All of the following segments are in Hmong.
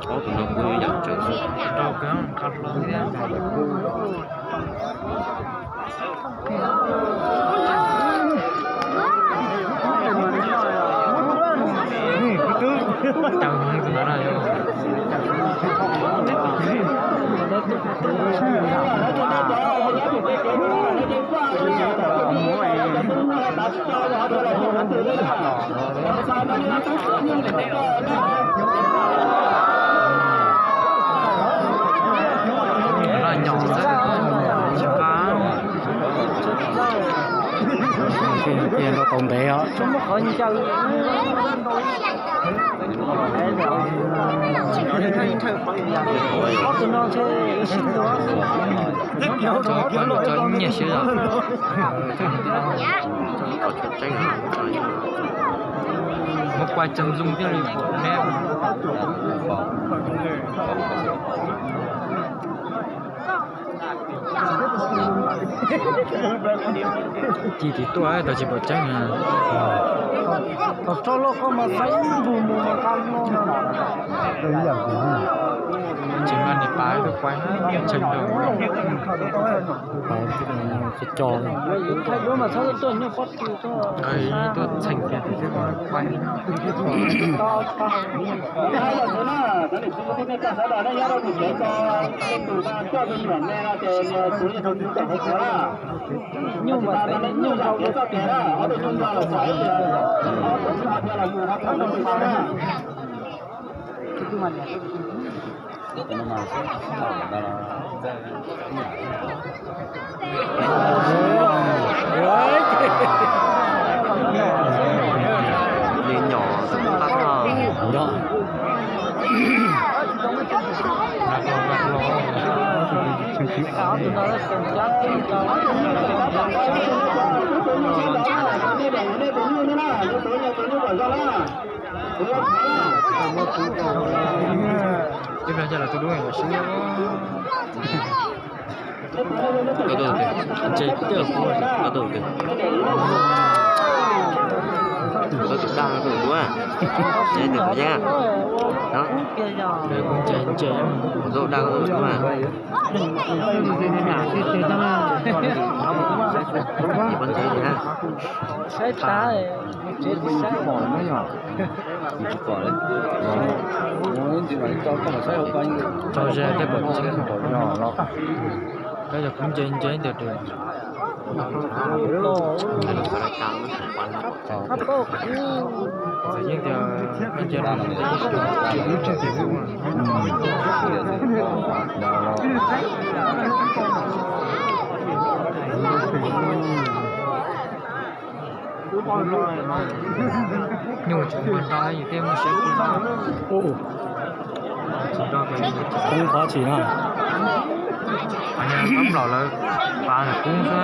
Ob tug no kuj yam tseem rau kawg, qab hlo thiab. Tau tus no na yog. Rau tau ntev os. Cov nyiaj siab os. Muab quay chân dung thiaj li pom neb. Ci tim tuaj tau tsis pom tseeb na. Thaum tso loj koj mas saib ib npug mus mas nqa no. Tseem no niam pas tuaj quay tshee rau. Thaij duab mas txhob tuaj nyuaj pob tw tuaj. Tuaj txheem kiag tim xwb quay. Nyuj mas nyuj rau Li nyom qab tag. Ib pliag coj lawv tus dub los sib. Koj tuaj tus twg? Ntshe koj tuaj tus twg? Koj tus daj koj tus duab? Ntshe tus yeeb. Koj daj koj tus duab. Saib tas, tsev tsis saib. Tso ze thiaj pom tseeb. Koj yog kuv ntse ntse tias. Yeej tias, yeej tias nyuj tsis npog nrog yus thiaj muaj siab poob. Poob qhov tsis no. Pab nplaum lawv pav poob xwb.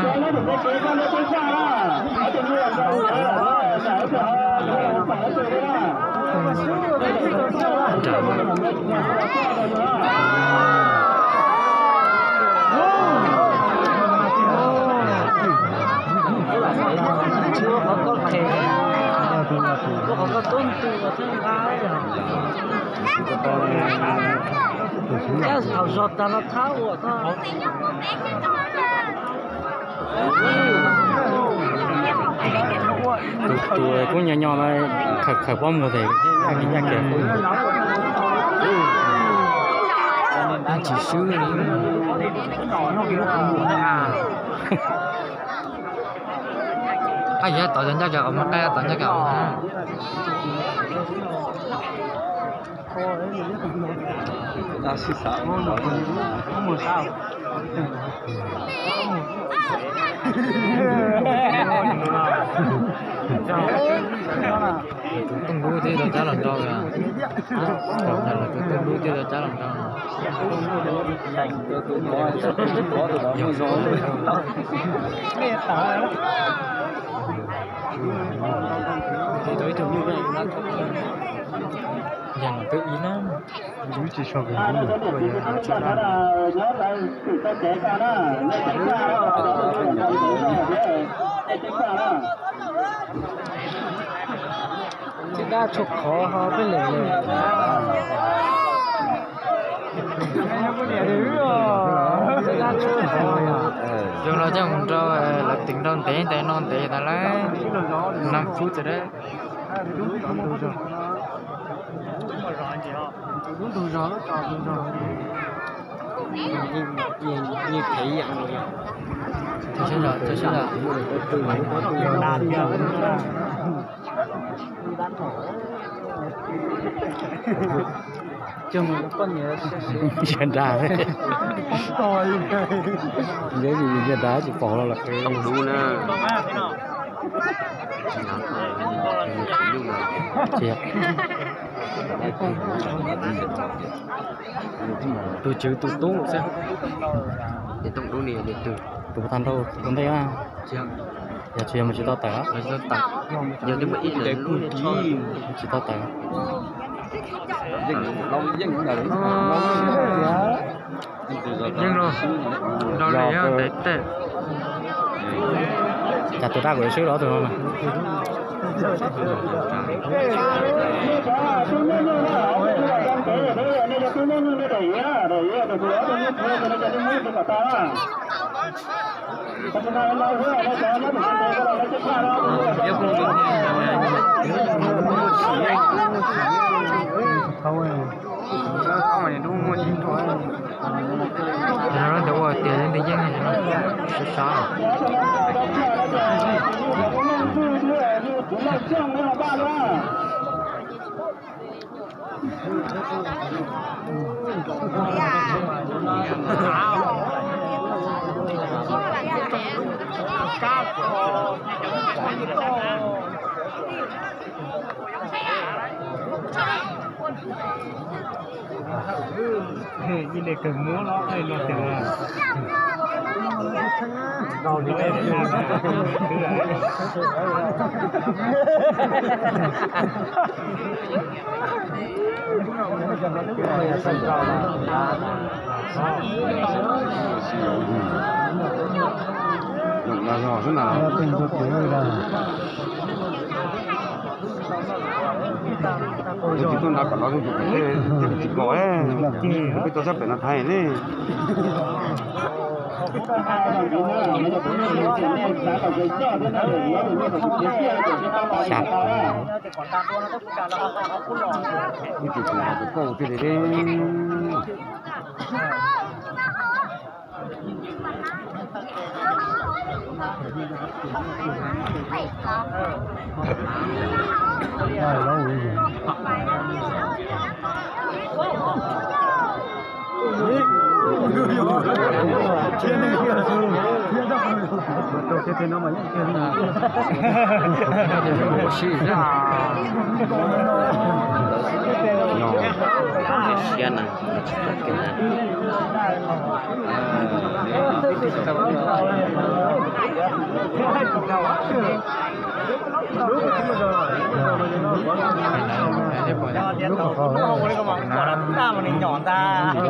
Tsis ua qhov koj qhes, ua qhov koj tub ntws thiaj nqa. Thiab thaum zog tag no thab ua koj. Tus, tus kub nyo nyo no khawm khawm pob muag tes ncaj kiag ncaj kiag. Tsis swb li. Ab, yog tod cov ncaj kiag qhov muag, qab tod ncaj kiag qhov muag. Tus tooj dub twb tau cab los nrau. Tus tooj dub twb tau cab los nrau. Yog no twb ib na. Tsis dab tshuaj qhov ho peb lem lem. Coj mus rau lawv teev rau ntev ntawm no ntev tas lawm, nas fub txawm dab. Ntsia nrad, ntsia nrad tsis pom los lawm. Tus tswv tus tub xwb. Tus tag nrho ua ntej, yog tsis yog mas tsis tau tawm. Tsis tau tawm. Yeej los, nrau li yog ntev tej. Cas tus dab kuv swb los tus no na. Ntawd ua tias leej twg yeej, sab sab. Tsis tuaj nrad kom los zoo tus pem tej tsis kos, peb tuaj sab pem no thaiv ne. Ib tug tus no tus kauj thiaj li. Siab na.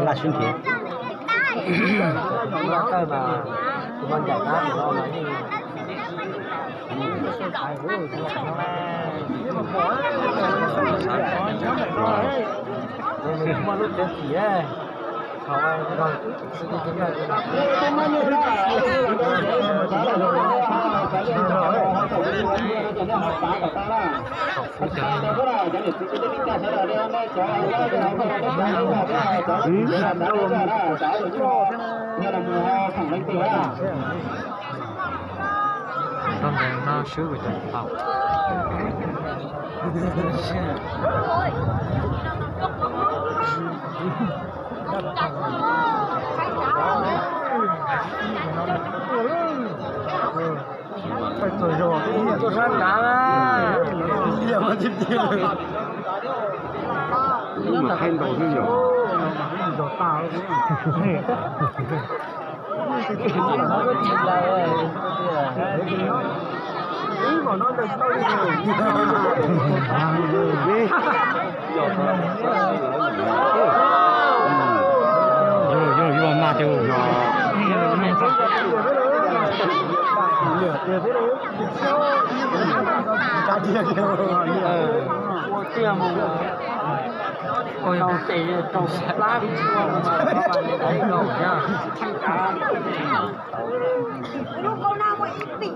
Laj sib nrhiav. Rau ntawm no swb kuv cov tau. Tuaj sab nrad na. Lub mas qaib ntau xwb yom. Yog, yog, yog mas tus. Ua rau tes rau plab ua mas rau mas li ntawd rau thiaj tau. Lub kaus no ua ib pim.